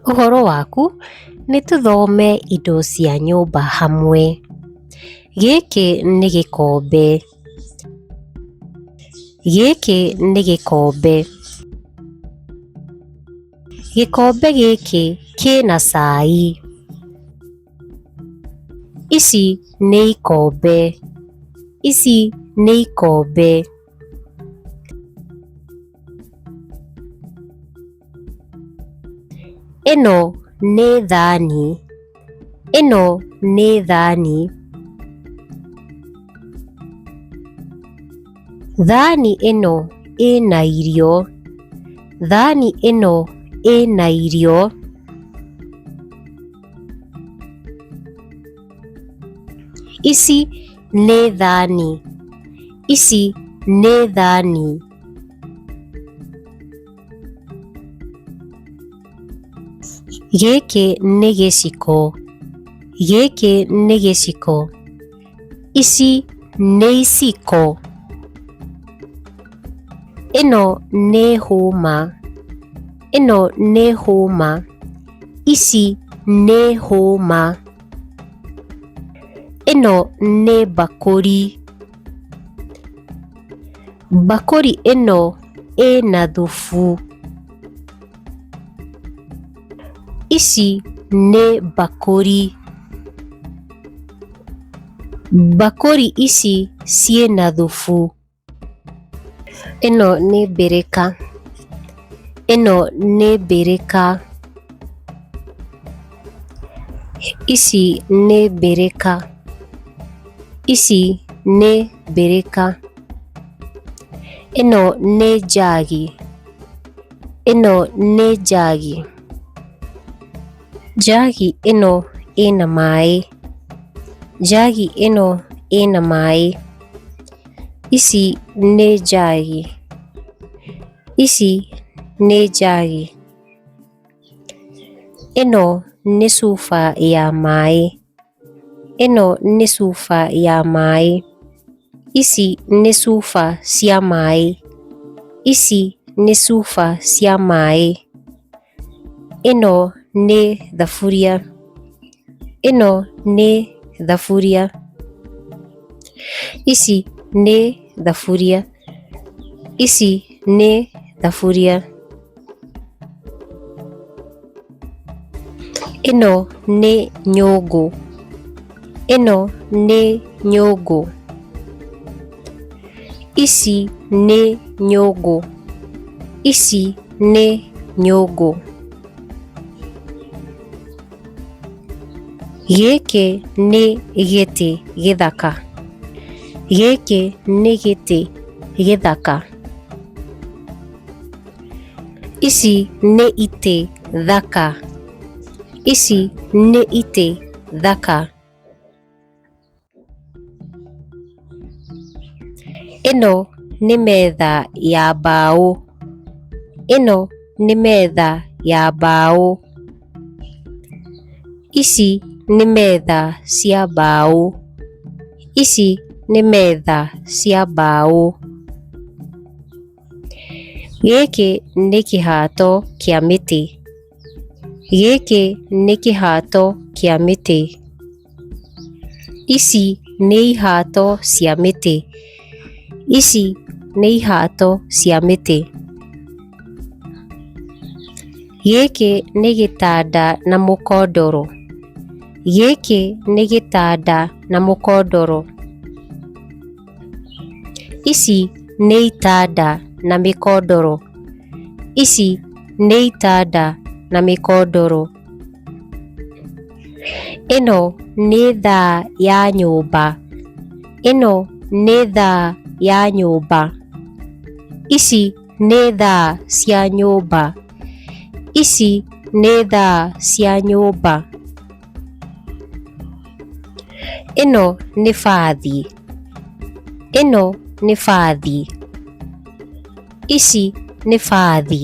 Ũhoro waku? Nĩ tũthome indo cia nyũmba hamwe. Gĩkĩ nĩ gĩkombe. Gĩkĩ nĩ gĩkombe. Gĩkombe gĩkĩ kĩna cai. Ici nĩ ikombe. Ici nĩ ikombe. Ĩno nĩ thani. Ĩno nĩ thani. Thani ĩno ĩna irio. Thani ĩno ĩna irio. Ici nĩ thani. Ici nĩ thani. Gĩkĩ nĩ gĩciko. Gĩkĩ nĩ gĩciko. Ici nĩ iciko. Ĩno nĩ hũma. Ĩno nĩ hũma. Ici nĩ hũma. Ĩno nĩ mbakũri. Mbakũri ĩno ĩna thubu. Ici nĩ mbakũri. Mbakũri ici ciĩna thubu. Ĩno nĩ mbĩrĩka. Ĩno nĩ mbĩrĩka. Ici nĩ mbĩrĩka. Ici nĩ mbĩrĩka. Ĩno nĩ njagi. Ĩno nĩ njagi. Njagi ĩno ĩna maĩ. Njagi ĩno ĩna maĩ. Ici nĩ njagi. Ici nĩ njagi. Ĩno nĩ cuba ya maĩ. Ĩno nĩ cuba ya maĩ. Ici nĩ cuba cia maĩ. Ici nĩ cuba cia maĩ. Ĩno nĩ thaburia. Ĩno nĩ thaburia. Ici nĩ thaburia. Ici nĩ thaburia. Ĩno nĩ nyũngũ. Ĩno nĩ nyũngũ. Ici nĩ nyũngũ. Ici nĩ nyũngũ. Gĩkĩ nĩ gĩtĩ gĩthaka. Gĩkĩ nĩ gĩtĩ gĩthaka. Ici nĩ itĩ thaka. Ici nĩ itĩ thaka. Ĩno nĩ metha ya mbaũ. Ĩno nĩ metha ya mbaũ. Ici nĩ metha cia mbaũ. Ici nĩ metha cia mbaũ. Gĩkĩ nĩ kĩhato kĩa mĩtĩ. Gĩkĩ nĩ kĩhato kĩa mĩtĩ. Ici nĩ ihato cia mĩtĩ. Ici nĩ ihato cia mĩtĩ. Gĩkĩ nĩ gĩtanda na mũkondoro. Gĩkĩ nĩ gĩtanda na mũkondoro. Ici nĩ itanda na mĩkondoro. Ici nĩ itanda na mĩkondoro. Ĩno nĩ thaa ya nyũmba. Ĩno nĩ thaa ya nyũmba. Ici nĩ thaa cia nyũmba. Ici nĩ thaa cia nyũmba. Ĩno nĩ bathi. Ĩno nĩ bathi. Ici nĩ bathi.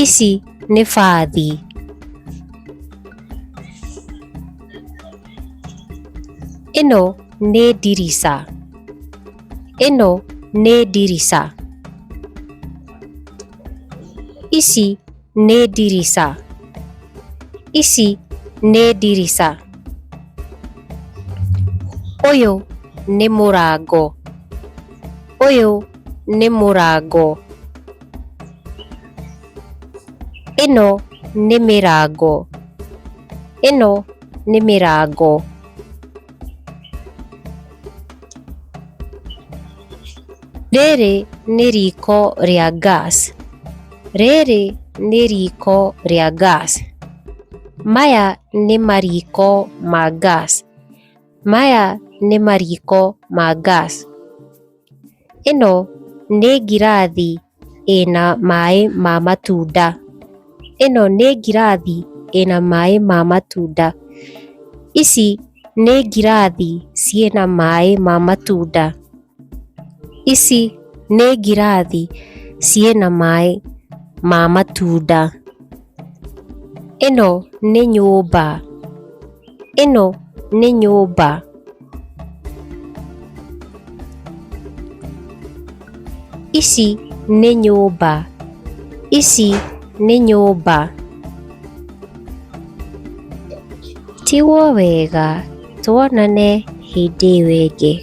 Ici nĩ bathi. Ĩno nĩ ndirica. Ĩno nĩ ndirica. Ici nĩ ndirica. Ici nĩ ndirica. Ũyũ nĩ mũrango. Ũyũ nĩ mũrango. Ĩno nĩ mĩrango. Ĩno nĩ mĩrango. Rĩrĩ nĩ riko rĩa gas. Rĩrĩ nĩ riko rĩa gas. Maya nĩ mariko ma gas. Maya nĩ mariko ma gas. Ĩno nĩ ngirathi ĩna maĩ ma matunda. Ĩno nĩ ngirathi ĩna maĩ ma matunda. Ici nĩ ngirathi ciĩna maĩ ma matunda. Ici nĩ ngirathi ciĩna maĩ ma matunda. Ĩno nĩ nyũmba. Ĩno nĩ nyũmba. Ici nĩ nyũmba. Ici nĩ nyũmba. Tigwo wega, tuonane hĩndĩ ĩyo ĩngĩ.